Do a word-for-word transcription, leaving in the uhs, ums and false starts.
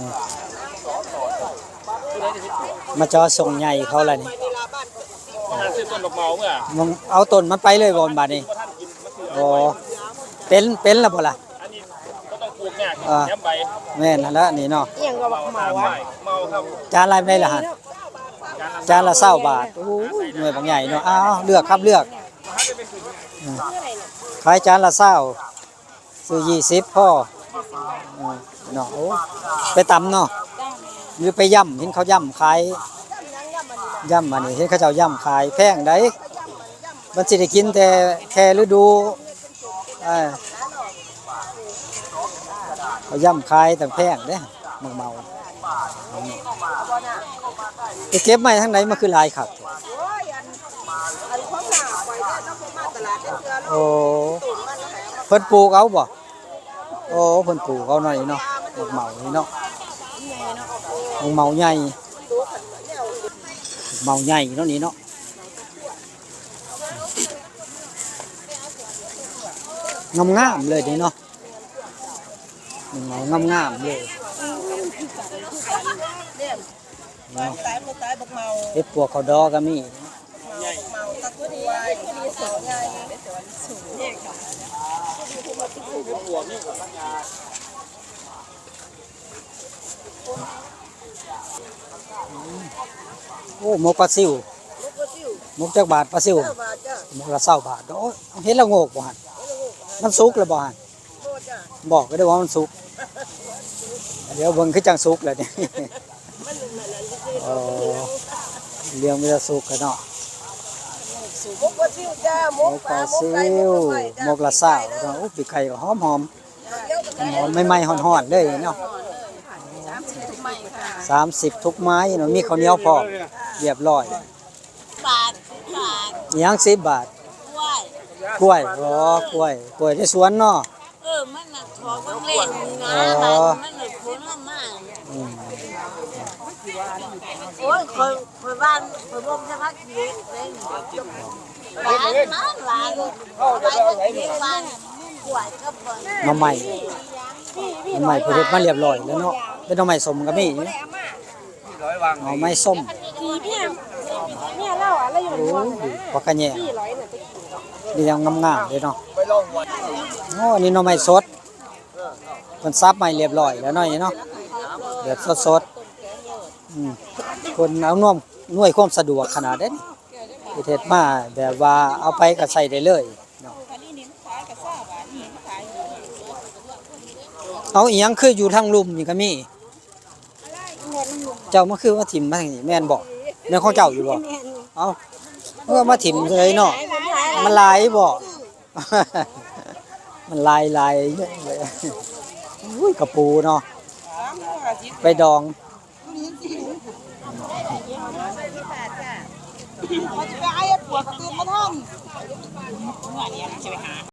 นี่ มาเจาะส่งใหญ่เขาแล้วนี่ หาซื้อต้นดอกเมาเมื่อ มึงเอาต้นมันไปเลยบ่บัดนี้ โอ้ เป็น เป็นแล้วบ่ล่ะ อันนี้ก็ต้องปลูกยาก อ่า แถมใบ แม่นหั่นละนี่เนาะ อีหยังก็บักเมาวะ เมาครับ จานละเท่าใดล่ะหั่น จานละซาวบาท โอ้ย หน่วยบักใหญ่เนาะ อ้าว เลือกครับ เลือก อืม ขายจานละซาว ซื้อยี่สิบพอ อืม เนาะ โอ้ ไปตำเนาะ หรือไปย่ำ เห็นเขาย่ำขาย ย่ำอันนี้ เห็นเขาเจ้าย่ำขาย แพงได๋ มันสิได้กินแต่แค่ฤดู เออ เขาย่ำขายต่างแพงเด้ หมากเมา ไปเก็บไม้ทางไหนมาคือหลายคัก โอ้ เพิ่นปลูกเอาบ่ โอ้ เพิ่นปลูกเอาหน่อยเนาะ หมากเมานี่เนาะ หมากเมาใหญ่ หมากเมาใหญ่เนาะนี่เนาะ งามๆเลยนี่เนาะ หมากเมางามๆเลย เนาะ เห็ดปวกเขาดอก็มี โอ้ หมกปลาซิว หมกจักบาทปลาซิว หมกละซาวบาท โอ้ย เห็ดละโงกบ่หั่น มันสุกแล้วบ่หั่น บอกก็ได้ว่ามันสุก เดี๋ยวเบิ่งคือจังสุกแล้วนี่ อ๋อ เรื่องมันจะสุกกันเนาะ หมกปลาซิวจ้า หมกปลา หมกปลาซิว หมกไก่ หมกปลาไหม้ หมกละซาวเนาะ โอ้ ปีกไก่ก็หอมๆ หอมๆ ใหม่ๆ ฮ้อนๆ เลยเนาะ สามสิบทุกไม้เนาะ มีข้าวเหนียวพร้อม เรียบร้อย บาท สิบบาท อีหยัง สิบบาท กล้วย กล้วย อ๋อ กล้วย กล้วยในสวนเนาะ เออ มันน่ะขอเบิ่งเลขนะ อ๋อ มันน่ะผลละมา อืม โอ้ย ข้อย ข้อยว่า ข้อยบ่สามารถเลี้ยงได้นี่ หลายมาก หลาย หลาย หลาย กล้วยกับเบิ่ง หน่อไม้ หน่อไม้เพิ่นเฮ็ดมาเรียบร้อยแล้วเนาะ เป็นหน่อไม้ส้มก็มีอยู่ หน่อไม้ส้ม พี่เนี่ย เนี่ยเล่าอะ แล้วอยู่ โอ้ย ผักกะแยง พี่ร้อยเนี่ยจะกิน นี่ยังงามๆเลยเนาะ โอ้ อันนี้หน่อไม้สด เพิ่นสับใหม่เรียบร้อยแล้วเนาะนี่เนาะ แบบสดๆ อืม เพิ่นอำนวย อำนวยความสะดวกขนาดเด้ เฮ็ดมาแบบว่าเอาไปก็ใช้ได้เลยเนาะ เอาอีหยังคืออยู่ทางลุ่มนี่ก็มี เจ้ามาคือมาถิ่มมาทางนี้แม่นบ่ แม่นของเจ้าอยู่บ่ เอ้า เออ มาถิ่มเลยเนาะ มันหลายบ่ มันหลายหลายเยอะเลย อุ้ย กระปูเนาะ ไปดอง เขาจะไปไอ้ปวกกระตูนมาท่าน